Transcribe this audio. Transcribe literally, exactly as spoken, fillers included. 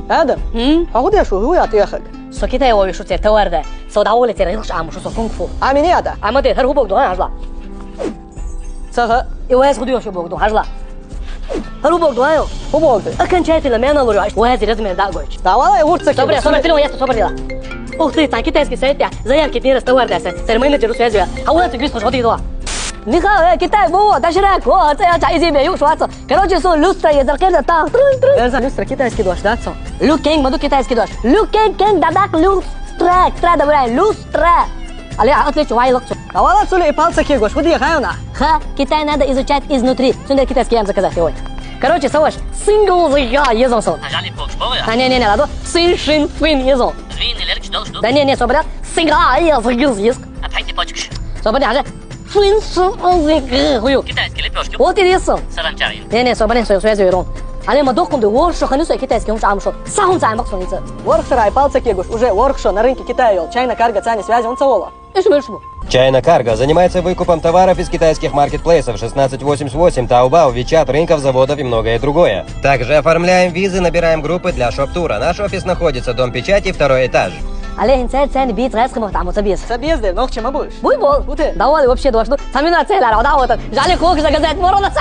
Адам, хм? Хьо хӀун деш ву, хӀун яц тӀехьагӀа? Со Китае вовши шу церан товар да. Со дӀаволла церан гӀиллакхаш Ӏамош ву со кунг-фу. Ӏаминеда? Ӏамаде, хӀара хӀун бохург ду хьажал. Ца хаьа. И вайца хӀун дош ю бохург ду хьажал. ХӀара хӀун бохург ду, айо? ХӀун бохург ду? Окончательно мел лур ю, вайца размер дӀа а гойча. Да вала, э, урт ца. Собере, собере, телефон ясса, собере дела. Ух ты, цхьан китайский сайт я, заявка днес товар да сан, церан менеджер связь я. Хьавола цу гуьстхуш гӀо дийдо. Нихао, э, Китай бу, даширак, о, цӀе я, цхьа изий бе, юкъ шваца. Короче, со люстра езар кхерда тах, трун, трун. Верза, люстра китайский дош дац со. Люкенг ма ду китайский дош. Люкенг, кенг, дадак, люстра, тра, добрая, люстра. Але, а, отвечу, вай локцу. А вала цули и палца кегош, хӀун де хьайна? Ха, Китай надо изучать изнутри. Цундер китайский ям заказать, ой. Короче, со ваш, сингл я езон со. А жали пок шпо я? А, не, не, не, ладно. Син шин фин езон. Звин и лерч дал что? Да не, не, собрал. Сингл я езон, езон. А тайти почкш. Собрал, а же. Фин шин езон, хуё. Китайский лепешки. Вот и езон. Саранча. Не, не, собрал, со связь верон. Але ма дохкум де, ворши хани со китайский, хӀумаш Ӏамош. Са хӀумаш Ӏамош со ница. Ворхшара и палца кегош, уже ворхшо на рынке Китая йол. Чайна Карго цани связь, он ца вола. Эш меш бу. Чайна Карго занимается выкупом товаров из китайских маркетплейсов. Шестнадцать восемьдесят восемь, Taobao, WeChat, рынков, заводов и многое другое. Также оформляем визы, набираем группы для шоп-тура. Наш офис находится, дом печати, второй этаж. Але хӀинца цани бийц гӀайсхимах тӀамо ца бийц. Ца бийц де, нохчи ма буш. Буй бол. Бу те. Давай вообще дош ду. Самина целяра, да, вот. Жали кок заказать морона.